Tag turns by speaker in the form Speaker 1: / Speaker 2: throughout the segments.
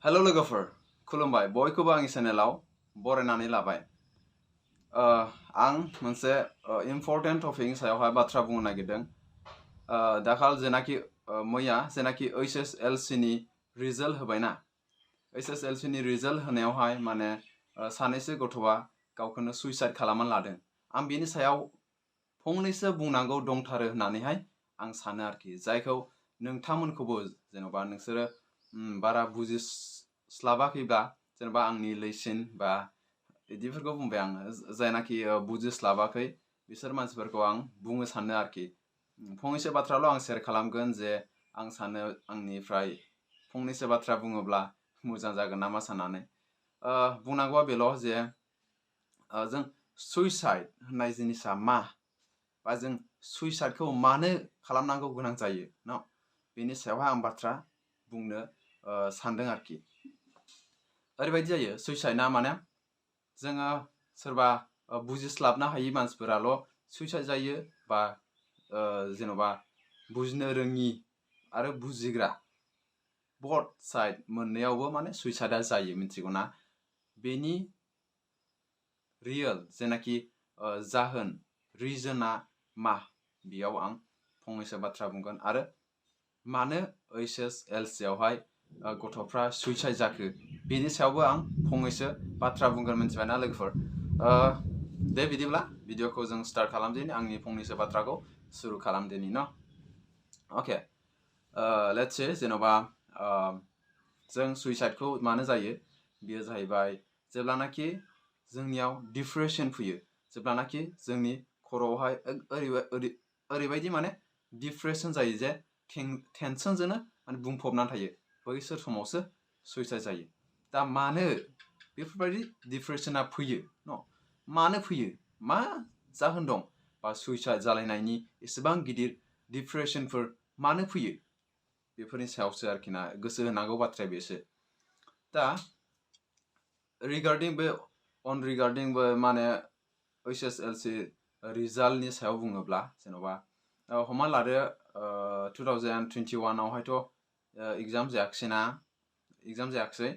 Speaker 1: hello लोगोफोर खुलुमबाय बयखौबो आंनि चेनेलाव बरायनानै लाबाय आं मोनसे इम्पर्टेन्ट टपिकनि सायावहाय बाथ्रा बुंनो नागिरदों दाखाल जेनाखि मैया जेनाखि HSLC नि रिजाल्ट होबायना HSLC नि रिजाल्ट होनायावहाय माने सानैसो गथ'आ गावखौनो सुइसाइड खालामनानै लादों आं बेनि सायाव फंनैसो बुंनांगौ दंथारो होननानैहाय आं सानो आरोखि जायखौ नोंथांमोनखौबो जेन'बा नोंसोरो बारा बुजिस्लाबाखैब्ला जेनेबा आंनि लैसिन बा बिदिफोरखौ बुंबाय आङो जायनाखि बुजिस्लाबाखै बिसोर मानसिफोरखौ आं बुंनो सानो आरोखि फंनैसो बाथ्राल' आं शेयार खालामगोन जे आं सानो आंनिफ्राय फंनैसो बाथ्रा बुङोब्ला मोजां जागोन नामा साननानै बुंनांगौआ बेल' जे जों सुइसाइड होननाय जिनिसा मा बा जों सुइसाइडखौ मानो खालामनांगौ गोनां जायो न बेनि सायावहाय आं बाथ्रा बुंनो सानदों आरोखि ओरैबायदि जायो सुइसाइडआ माने जोङो सोरबा बुजिस्लाबनो हायि मानसिफोराल' सुइसाइड जायो बा जेन'बा बुजिनो रोङि आरो बुजिग्रा बथ साइड मोननैयावबो माने सुइसाइडआ जायो मिथिगौना बेनि रियेल जेनाखि जाहोन रिजोना मा बेयाव आं फंनैसो बाथ्रा बुंगोन आरो मानो HSLC आवहाय गथ'फ्रा सुइसाइड जाखो बेनि सायावबो आं फंनैसो बाथ्रा बुंगोन मिथिबायना लोगोफोर दे बिदिब्ला भिडिअखौ जों स्टार्ट खालामदिनि आंनि फंनैसो बाथ्राखौ सुरु खालामदिनि न अके लेट्स से जेन'बा जों सुइसाइडखौ मानो जायो बेयो जाहैबाय जेब्लानाखि जोंनियाव डिप्रेसन फैयो जेब्लानाखि जोंनि खर'आवहाय ओरैबायदि माने डिप्रेसन जायो जे टेनसनजोंनो माने बुंफबनानै थायो बैसोर समावसो सुइसाइड जायो दा मानो बेफोरबायदि डिप्रेसना फैयो न मानो फैयो मा जाहोन दं बा सुइसाइड जालायनायनि एसेबां गिदिर डिप्रेसनफोर मानो फैयो बेफोरनि सायावसो आरोखि ना गोसो होनांगौ बाथ्राया बेसो दा रिगार्डिं बे माने HSLC रिजाल्टनि सायाव बुङोब्ला जेन'बा हमना लादो 2021 आवहायथ' एग्जाम जायाखिसै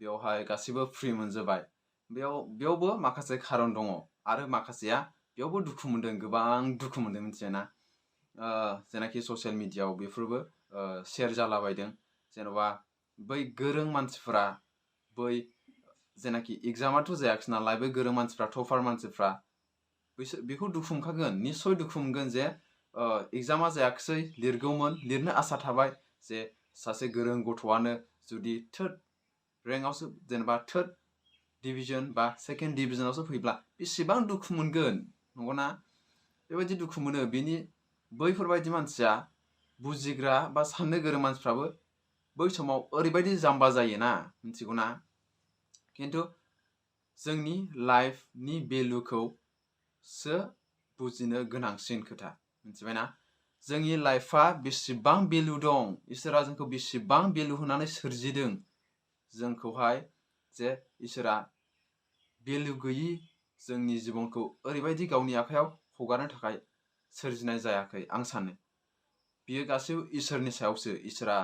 Speaker 1: बेयावहाय गासिबो फ्रि मोनजोबबाय बेयावबो माखासे खारन दङ आरो माखासेया बेयावबो दुखु मोनदों गोबां दुखु मोनदों मिथिबायना जेनाखि ससियेल मिडियायाव बेफोरबो शेयार जालाबायदों जेन'बा बै गोरों मानसिफोरा बै जेनाखि एग्जामाथ' जायाखिसै नालाय बै गोरों मानसिफ्रा टपार मानसिफ्रा बैसोर बेखौ दुखु मोनखागोन निस्सय दुखु मोनगोन जे एग्जामा जायाखिसै लिरगौमोन लिरनो आसा थाबाय जे सासे गोरों गथ'आनो जुदि थार्ड रेंकआवसो जेनेबा थार्ड डिभिजन बा सेकेन्ड डिभिजनावसो फैब्ला बेसेबां दुखु मोनगोन नंगौना बेबायदि दुखु मोनो बेनि बैफोरबायदि मानसिया बुजिग्रा बा साननो गोरों मानसिफ्राबो बै समाव ओरैबायदि जाम्बा जायोना मिथिगौना खिन्थु जोंनि लाइफनि भेलुखौसो बुजिनो गोनांसिन खोथा मिथिबायना जोंनि लाइफआ बेसेबां भेलु दं इसोरा जोंखौ बेसेबां भेलु होनानै सोरजिदों जोंखौहाय जे इसोरा भेलु गैयि जोंनि जिबनखौ ओरैबायदि गावनि आखायाव हगारनो थाखाय सोरजिनाय जायाखै आं सानो बियो गासैबो इसोरनि सायावसो इसोरा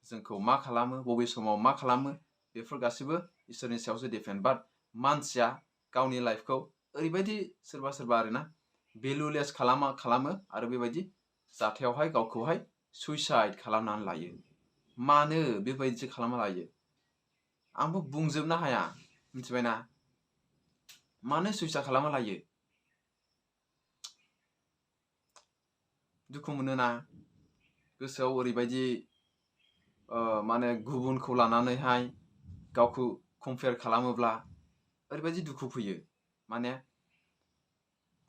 Speaker 1: जोंखौ मा खालामो बबे समाव मा खालामो बेफोर गासैबो इसोरनि सायावसो डिपेन्ड बाट मानसिया गावनि लाइफखौ ओरैबायदि सोरबा आरोना भेलुलेस खालामो आरो बेबायदि जाथायावहाय गावखौहाय सुइसाइड खालामनानै लायो मानो बेबायदि खालामना लायो आंबो बुंजोबनो हाया मिथिबायना मानो सुइसाइड खालामना लायो दुखु मोनोना गोसोआव ओरैबायदि माने गुबुनखौ लानानैहाय गावखौ कम्पेयार खालामोब्ला ओरैबायदि दुखु फैयो माने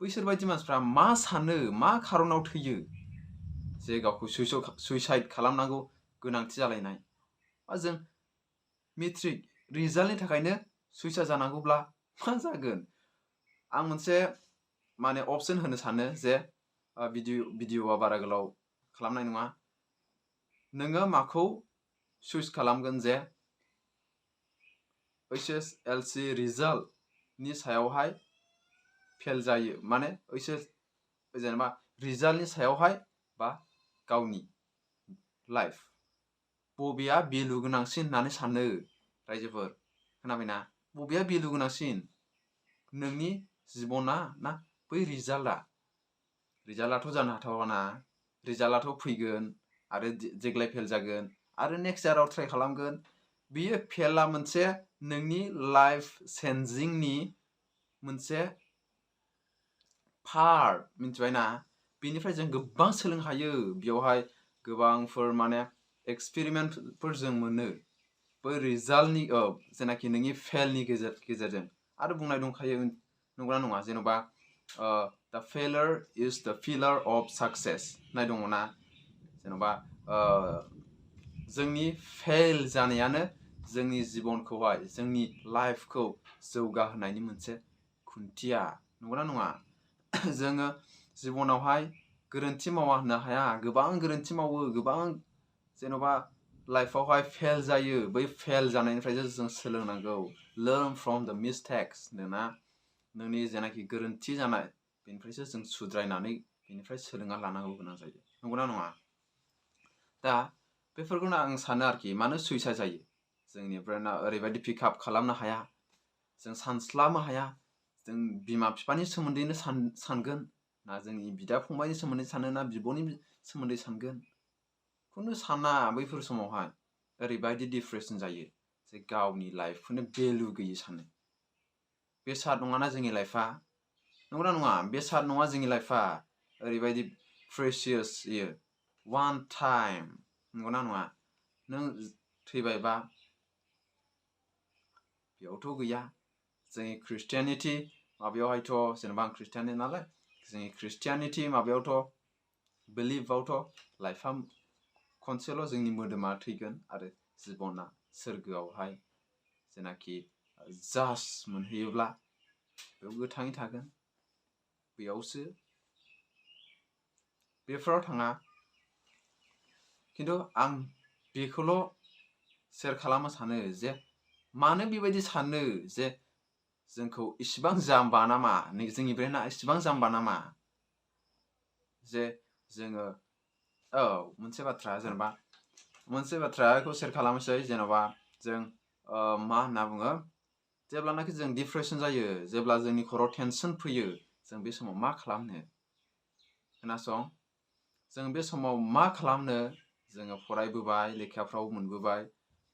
Speaker 1: बैसोर बायदि मानसिफ्रा मा सानो मा खारनाव थैयो जे गावखौ सुइसाइड खालामनांगौ गोनांथि जालायनाय जों मेट्रिक रिजाल्टनि थाखायनो सुइसाइड जानांगौब्ला मा जागोन आं मोनसे माने अपसन होनो सानो जे भिडिअआ बारा गोलाव खालामनाय नङा नोङो माखौ चुज खालामगोन जे HSLC रिजाल्टनि सायावहाय फेल जायो माने जेनेबा रिजाल्टनि सायावहाय बा गावनि लाइफ बबेया भेलु गोनांसिन होननानै सानो रायजोफोर खोनाबायना बबेया भेलु गोनांसिन नोंनि जिबना ना बै रिजाल्टआथ' जानो हाथावाना रिजाल्टआथ' फैगोन आरो देग्लाय फेल जागोन आरो नेक्स्ट याराव ट्राइ खालामगोन बियो फेलआ मोनसे नोंनि लाइफ चेन्जिंनि मोनसे पार्ट मिन्थिबायना बेनिफ्राय जों गोबां सोलोंनो हायो बेयावहाय गोबांफोर माने एक्सपेरिमेन्टफोर जों मोनो बै रिजाल्टनि जेनाखि नोंनि फेलनि गेजेरजों आरो बुंनाय दंखायो नंगौना नङा जेन'बा the failure is the pillar of success नाय दङना जेन'बा जोंनि फेल जानायानो जोंनि जिबनखौहाय जोंनि लाइफखौ जौगाहोनायनि मोनसे खुन्थिया नंगौना नङा जोङो जिबनावहाय गोरोन्थि मावा होननो हाया गोबां गोरोन्थि मावो गोबां जेन'बा लाइफआवहाय फेल जायो बै फेल जानायनिफ्रायसो जों सोलोंनांगौ learn from the mistakes होनोना नोंनि जेनाखि गोरोन्थि जानाय बेनिफ्रायसो जों सुद्रायनानै बेनिफ्राय सोलोंना लानांगौ गोनां जायो नंगौना नङा दा बेफोरखौनो आं सानो आरोखि मानो सुइसाइड जायो जोंनि ब्रेना ओरैबायदि पिकआप खालामनो हाया जों सानस्लाबनो हाया जों बिमा बिफानि सोमोन्दैनो सानगोन ना जोंनि बिदा फंबायनि सोमोन्दै सानो ना बिब'नि सोमोन्दै सानगोन खुनु साना बैफोर समावहाय ओरैबायदि डिप्रेसन जायो जे गावनि लाइफखौनो भेलु गैयै सानो बेसाद नङाना जोंनि लाइफआ नंगौना नङा बेसाद नङा जोंनि लाइफआ ओरैबायदि प्रेसियास इयो वान टाइम नंगौना नङा नों थैबायबा बेयावथ' गैया जोंनि ख्रिस्टियानिटि माबायावहायथ' जेनेबा आं ख्रिस्टियानि नालाय जोंनि ख्रिस्टियानिटि माबायावथ' बिलिभआवथ' लाइफआ खनसेल' जोंनि मोदोमा थैगोन आरो जिबना सोरगोआवहाय जेनाखि जास मोनहैयोब्ला बेयाव गोथाङै थागोन बेयावसो बेफोराव थाङा खिन्थु आं बेखौल' शेयार खालामनो सानो जे मानो बेबायदि सानो जे जोंखौ इसिबां जाम्बा नामा जोंनि ब्रेना इसिबां जाम्बा नामा जे जोङो मोनसे बाथ्रा जेनेबा मोनसे बाथ्राखौ शेयार खालामनोसै जेनेबा जों मा होनना बुङो जेब्लानाखि जों डिप्रेसन जायो जेब्ला जोंनि खर'आव टेनसन फैयो जों बे समाव मा खालामनो खोनासं जों बे समाव मा खालामनो जोङो फरायबोबाय लेखाफ्राव मोनबोबाय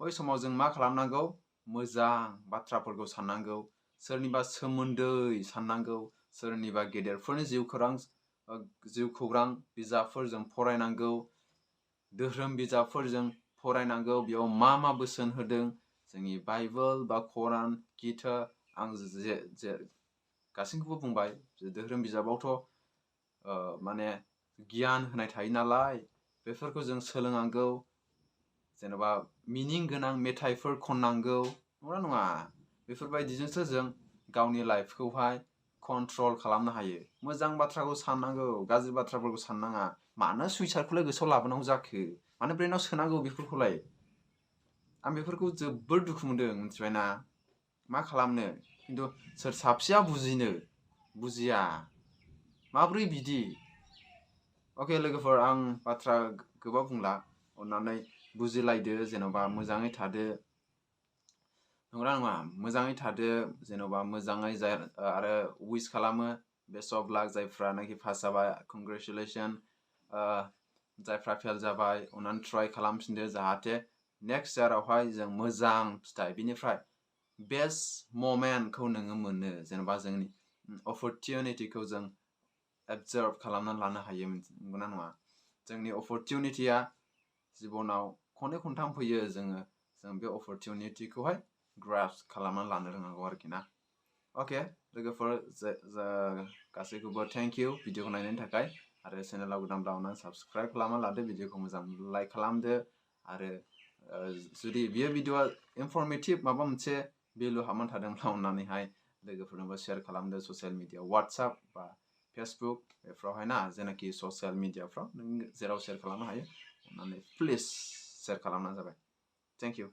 Speaker 1: बै समाव जों मा खालामनांगौ मोजां बाथ्राफोरखौ साननांगौ सोरनिबा सोमोन्दै साननांगौ सोरनिबा गेदेरफोरनि जिउ खौरां बिजाबफोरजों फरायनांगौ धोरोम बिजाबफोरजों फरायनांगौ बेयाव मा बोसोन होदों जोंनि बाइबेल बा कुरान गिता आं जे गासैखौबो बुंबाय धोरोम बिजाबावथ' माने गियान होनाय थायो नालाय बेफोरखौ जों सोलोंनांगौ जेनेबा मिनिं गोनां मेथाइफोर खननांगौ नंगौना नङा बेफोरबायदिजोंसो जों गावनि लाइफखौहाय कन्ट्रल खालामनो हायो मोजां बाथ्राखौ साननांगौ गाज्रि बाथ्राफोरखौ साननाङा मानो सुइसाइडखौलाय गोसोआव लाबोनांगौ जाखो मानो ब्रेनाव सोनांगौ बेफोरखौलाय आं बेफोरखौ जोबोद दुखु मोनदों मिथिबायना मा खालामनो खिन्थु सोर साबसेया बुजिया माब्रै बिदि अके लोगोफोर आं बाथ्रा गोबां बुंला अन्नानै बुजिलायदो जेन'बा मोजाङै थादो नंगौना नङा मोजाङै थादो जेन'बा मोजाङै आरो उइस खालामो बेस्ट अफ लाक जायफ्रानाखि पास जाबाय कंग्रेचुलेसन जायफ्रा फेल जाबाय अन्नानै ट्राइ खालामफिनदो जाहाथे नेक्स्ट यारावहाय जों मोजां फिथाइ बिनिफ्राय बेस्ट ममेन्टखौ नोङो मोनो जेनेबा जोंनि अपरचुनिटिखौ जों एबजर्व खालामनानै लानो हायो नंगौना नङा जोंनि अपरचुनिटिया जिबनाव खननै खनथाम फैयो जों बे अपरचुनिटिखौहाय ग्रास्प खालामनानै लानो रोंनांगौ आरोखि ना अके लोगोफोर गासैखौबो थेंक इउ भिडिअखौ नायनायनि थाखाय आरो चेनेलाव गोदानब्ला अन्नानै साबस्क्राइब खालामना लादो भिडिअखौ मोजां लाइक खालामदो आरो जुदि बियो भिडिअआ इनफरमेटिभ माबा मोनसे भेलु हाबनानै थादोंब्ला अन्नानैहाय लोगोफोरनोबो शेयार खालामदो ससियेल मिडिया वाट्सएप बा फेसबुक बेफ्रावहाय ना जेनाखि ससियेल मिडियाफ्राव नों जेराव शेयार खालामनो हायो अन्नानै प्लिज शेयार खालामनानै जाबाय थेंक इउ